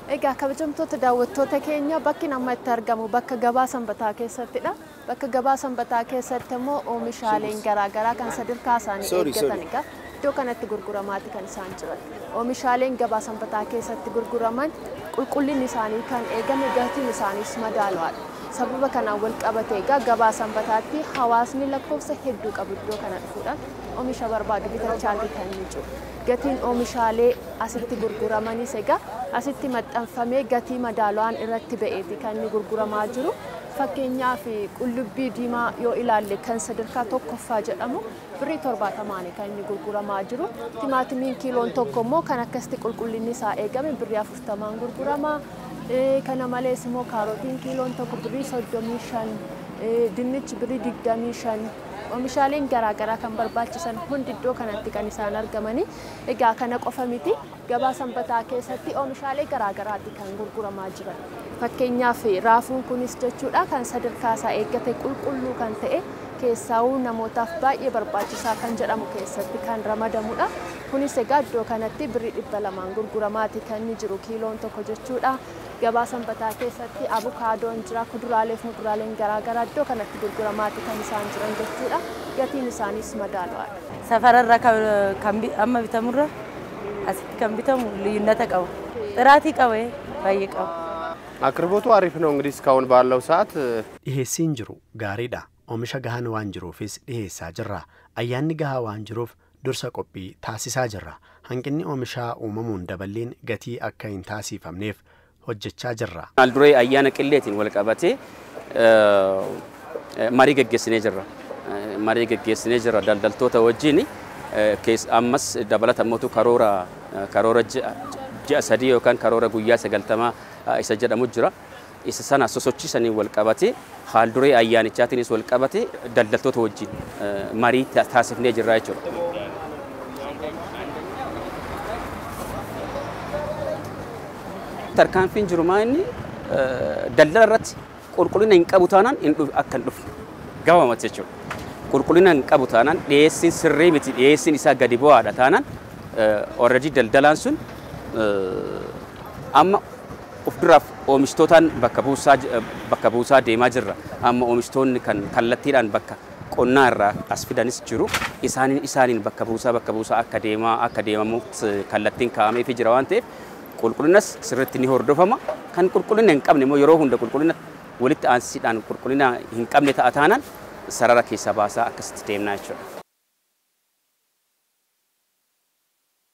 Egaa kabajamtoota daawwattoota keenya, bakki amma itti argamu bakka gabaa Sanbataa keessattidha. Bakka gabaa Sanbataa keessatti immoo oomishaaleen garaagaraa kan sadarkaa isaanii eeggatan egaa iddoo kanatti gurguramaati kan isaan jiran. Oomishaaleen gabaa Sanbataa keessatti gurguraman qulqullinni isaanii kan eegame, gatiin isaaniis madaalawaadha. Sababa kanaan wal qabate egaa gabaa Sanbataatti hawaasni lakkoofsa hedduu qabu iddoo kana dhufuudhaan oomisha barbaadu bitachaatii kan inni jiru. Gatiin oomishaalee asitti gurguramanis egaa asitti maxxanfamee gatii madaalawaan irratti ba'eeti kan inni gurguramaa jiru. Fakkeenyaaf, qullubbii diimaa yoo ilaalle, kan sadarkaa tokkoffaa jedhamu birrii 70n kan inni gurguramaa jiru. Timaatimiin kiiloon tokko immoo kan akkasitti qulqullinni isaa eegame birrii 40n gurgurama. Kana malees immoo kaarotiin kiiloon tokko birrii 35, dinnichi birrii 25, oomishaaleen garaagaraa kan barbaachisan hundi iddoo kanatti kan isaan argamani. Egaa kana qofa miti, gabaa Sanbataa keessatti oomishaalee garaagaraati kan gurguramaa jiran. Fakkeenyaaf, raafuun kunis jechuudha kan sadarkaa isaa eeggate, qulqulluu kan ta'e, keessaawuu namootaaf baay'ee barbaachisaa kan jedhamu keessatti kan ramadamudha. Kunis egaa iddoo kanatti birrii 200n gurguramaati kan inni jiru kiiloon tokko jechuudha. Gabaa Sanbataa keessatti abukaadoon jira, kuduraalee fi muduraaleen garaagaraa iddoo kanatti gurguramaati kan isaan jiran jechuudha. Gatiin isaaniis madaalawaadha. Safararra kan amma bitamurra asitti kan bitamu ልዩነት qaba. Xiraatii qaba, baay'ee qaba. አቅርቦቱ አሪፍ ነው። እንግዲህ እስካሁን ባለው ሰዓት Dhiheessiin jiru gaariidha. Oomisha gahaan waan jiruufis dhiheessaa jirra. Ayyaanni gahaa waan jiruuf dursa qophii taasisaa jirra. Hanqinni oomishaa uumamuun daballeen gatii akka hin taasifamneef hojjechaa jirra. Duree ayyaana qilleetiin wal qabatee marii geggeessinee jirra. Marii geggeessinee jirra daldaltoota wajjin. Ammas dabalata mootu karoora ji'a 3 yookaan karoora guyyaa 90 isa jedhamu jira. Isa sana sosochiisanii wal qabatee, haal duree ayyaanichaatiinis wal qabatee, daldaltoota wajjin marii taasifnee jirra jechuudha. Tarkaanfiin jiru maa inni daldala irratti qulqullina hin qabu taanaan akka hin dhufne gabaabumatti jechuudha. Qulqullina hin qabu taanaan, dhiyeessiin sirrii miti, dhiyeessiin isaa gadi bu'aadha taanaan, already daldalaan sun amma of duraaf oomishtootaan bakka buusaa deemaa jirra. Amma oomishtoonni kan kallattiidhaan bakka qonnaa irraa as fidanis jiru. Isaaniin bakka buusaa akka deemamutti kallattiin kaa'ameefii jira waan ta'eef, qulqullinas sirriitti ni hordofama. Kan qulqullina hin qabne immoo yeroo hunda qulqullina walitti aansiidhaan qulqullina hin qabne ta'a taanaan sarara keessaa baasaa akkasitti deemnaa jechuudha.